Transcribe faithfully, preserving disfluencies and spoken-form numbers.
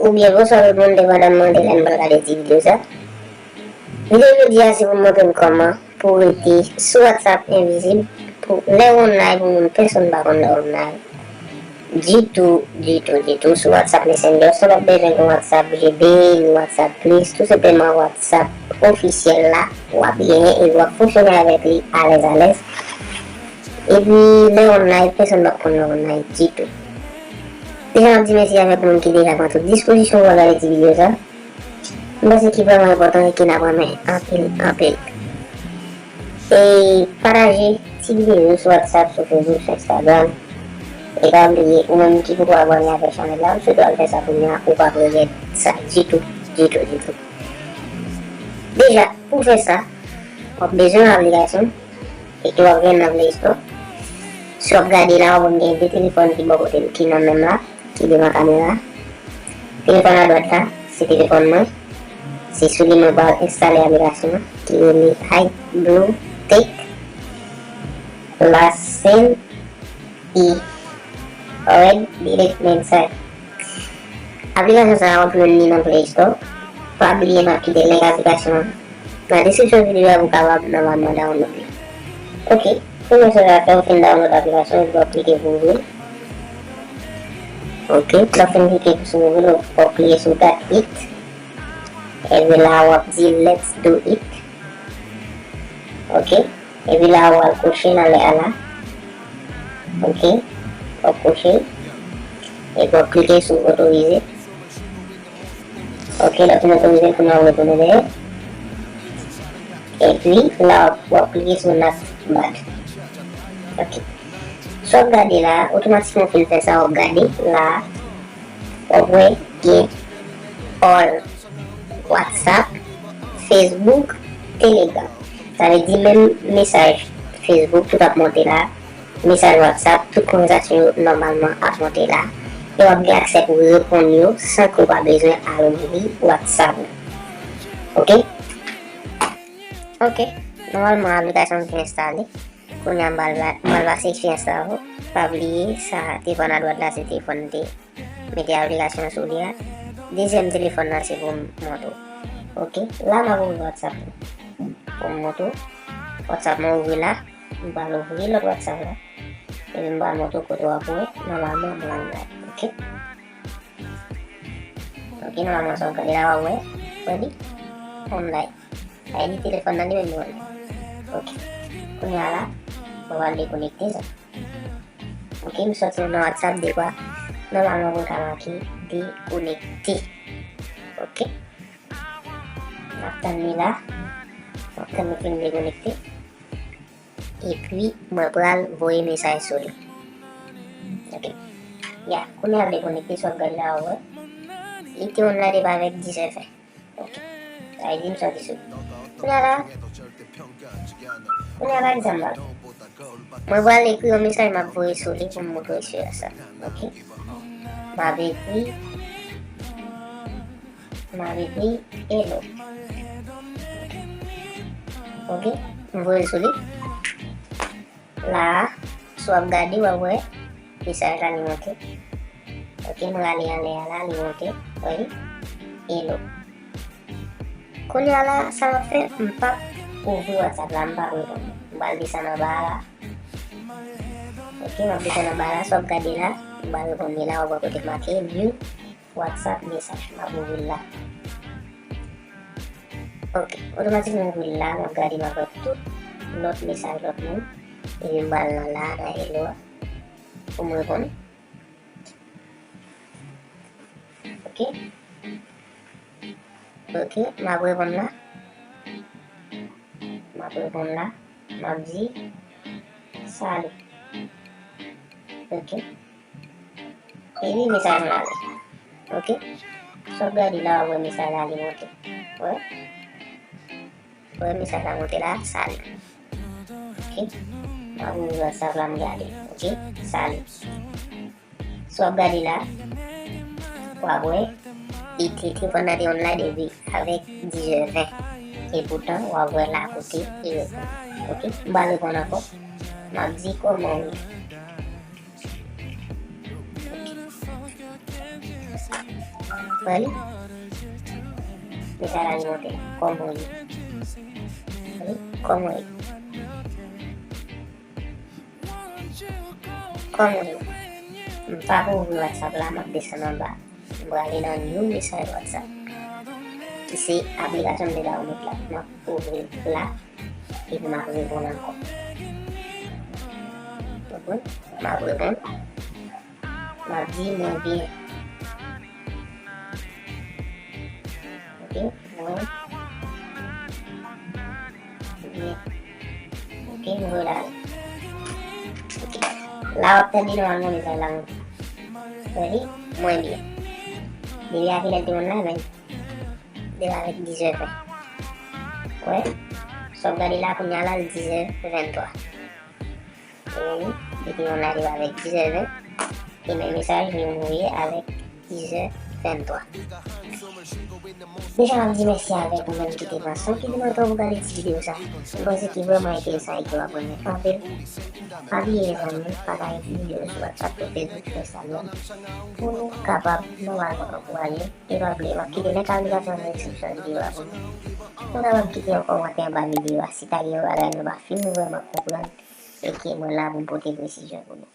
Oubyen, bonswa tout moun, depandan m mande lè n pral gade ti videyo sa. Videyo jodi a se pou m montre n kòman pou w rete sou WhatsApp envizib, pou lè w online pou moun pèsonn pa konn lè w online. Ditou, ditou, ditou sou WhatsApp Messenger, san w pa bezwen gen WhatsApp G B, ni WhatsApp Plus, tou senpleman WhatsApp ofisyèl la, w ap genyen e w ap fonksyone avèk li alèz alèz. Epi, lè w online, pèsonn p ap konn lè w online ditou. Deja, m ap di mèsi avèk moun ki deja pran tout dispozisyon pou gade ti videyo sa. M panse ki vrèman enpòtan e ki n ap renmen anpil, anpil. E pataje ti videyo sou WhatsApp, sou Facebook, sou Instagram. E pa bliye, ou menm ki poko abòne avèk chanèl la, m swete w al fè sa kounye a, ou p ap regrèt sa ditou, ditou, ditou. Deja, pou fè sa, w ap bezwen yon aplikasyon e ke w ap jwenn nan Play Store. Si w ap gade la, w ap wè m gen de telefòn ki bò kote m, ki nan men m la, ki devan kamera. Telefòn adwat la, se telefòn mwen. Se sou li mwen pral enstale aplikasyon an ki rele Hide Blue Tech Last Seen Read Deleted Message. Aplikasyon sa a w ap jwenn li nan Play Store. Pa bliye m ap kite link aplikasyon an nan deskripsyon videyo a pou w kapab nòmalman download li. Ok, premye sa w ap fè, ou fin download aplikasyon, epi w ap klike pou ouvri l. Ok, lè w fin klike sou ouvri l, w ap klike sou Got It. Epi la, w ap di Let's do it. Ok, epi la, w al kwoche nan lè a la. Ok, w ap kwoche. Epi w ap klike sou otorize. Ok, lè w fin otorize l, kounye a w retounen dèyè. Epi la, w ap klike sou Not Bad. Ok. Sa w ap gade la, otomatikman w fin fè sa, w ap gade la, w ap wè gen All, WhatsApp, Facebook, Telegram. Sa vle di menm mesaj Facebook tout ap monte la, mesaj WhatsApp, tout konvèsasyon yo nòmalman ap monte la. E w ap gen aksè pou reponn yo san ke w pa bezwen al ouvri WhatsApp ou. Ok? Ok. Nòmalman, aplikasyon an te enstale. Kounye a, m pral, m pral pase eksperyans la pou ou. Pa bliye, sa, telefòn adwat la, se telefòn m te mete aplikasyon sou li a. Dezyèm telefòn nan, se pou m montre w. Ok, la, m ap ouvri WhatsApp pou m montre w. WhatsApp mwen ouvri la. M pral ouvri lòt WhatsApp la. Epi m pral montre w kote w ap wè. Nòmalman, mwen online. Ok? Ok, nòmalman, sa w gade la, w ap wè. Wè li? Online. Sa vle di telefòn nan li menm li online. Ok. Kounye a la, mwen pral dekonekte sa. Ok, m sòti nan WhatsApp dekwa. Nòmalman, mwen ka make dekonekte. Ok. M ap tann li la. M ap tann li fin dekonekte. Epi, mwen pral voye mesaj sou li. Ok. Ya, kounye a l dekonekte, sa w ap gade la, w ap wè. Li te online depi avèk dis F M. Ok. Sa vle di m sòti sou li. Kounye a la, kounye a la, egzanp la. Mwen pral ekri yon mesaj m ap voye sou li pou m montre w eksperyans sa. Ok. M ap ekri, m ap ekri hello. Ok. M voye l sou li. La a, si w ap gade, w ap wè mesaj la li monte. Ok, m rale anlè a la, li monte. Wè li? Hello. Kounye a la, sa m ap fè, m p ap ouvri WhatsApp la, m p ap reponn. M pral desann anba a la. Ok, m ap desann anba a la, si w ap gade la, m pral reponn li la, w ap wè kote k make new WhatsApp mesaj. M ap ouvri l la. Ok, otomatikman m ouvri l la, m ap gade, m ap wè tout lòt mesaj lòt moun. Epi m pral nan la, nan hello a, pou m reponn. Ok. Ok, m ap reponn la. M ap reponn la. M ap di, salut. Ok. Epi mesaj mwen ale. Ok. Si w ap gade la, w ap wè mesaj la, li monte. Wè. Wè mesaj la monte la, salut. Ok. M ap ouvri WhatsApp la, m gade. Ok. Salut. Si w ap gade la, w ap wè, li te, telefòn nan te online depi avèk dis è ven. E poutan, w ap wè la kote li reponn. Ok, m pral reponn ankò. M ap di kòman w ye. Ok. Wè li? Mesaj la li monte. Kòman w ye? Wè li? Kòman w ye? Kòman w ye? M pa pou ouvri WhatsApp la, m ap desann anba. M prale nan yon mesaj WhatsApp, ki se aplikasyon m te ba ou met la. M ap ouvri l la, epi m ap reponn ankò. Konprann? M ap reponn. M ap di mwen byen. Ok, mwen byen. Ok, mwen la. Ok. La w ap tande nòmalman mesaj la monte. Wè li, mwen byen. Depi a kilè l te konn la, men depi avèk dizè ven. Wè, sa w ap gade la kounye a la, l dizè venntwa. Li te yon live avèk dizè ven. E men mesaj li voye avèk dizè venntwa. Deja, m ap di mèsi avèk ou menm ki te pran son ki te nan tan pou gade ti videyo sa. M panse ki vrèman enteresan e ki w aprann anpil. Pa bliye, mezanmi, pataje ti videyo sou WhatsApp, sou Facebook, sou Instagram, pou nou kapab nòmalman ankouraje. E pa bliye, m ap kite link aplikasyon nan deskripsyon videyo a pou nou. Nou kapab kite yon kòmantè anba videyo a si ta gen yon bagay nou pa fin vrèman konprann e ke mwen la pou m pote presizyon pou nou.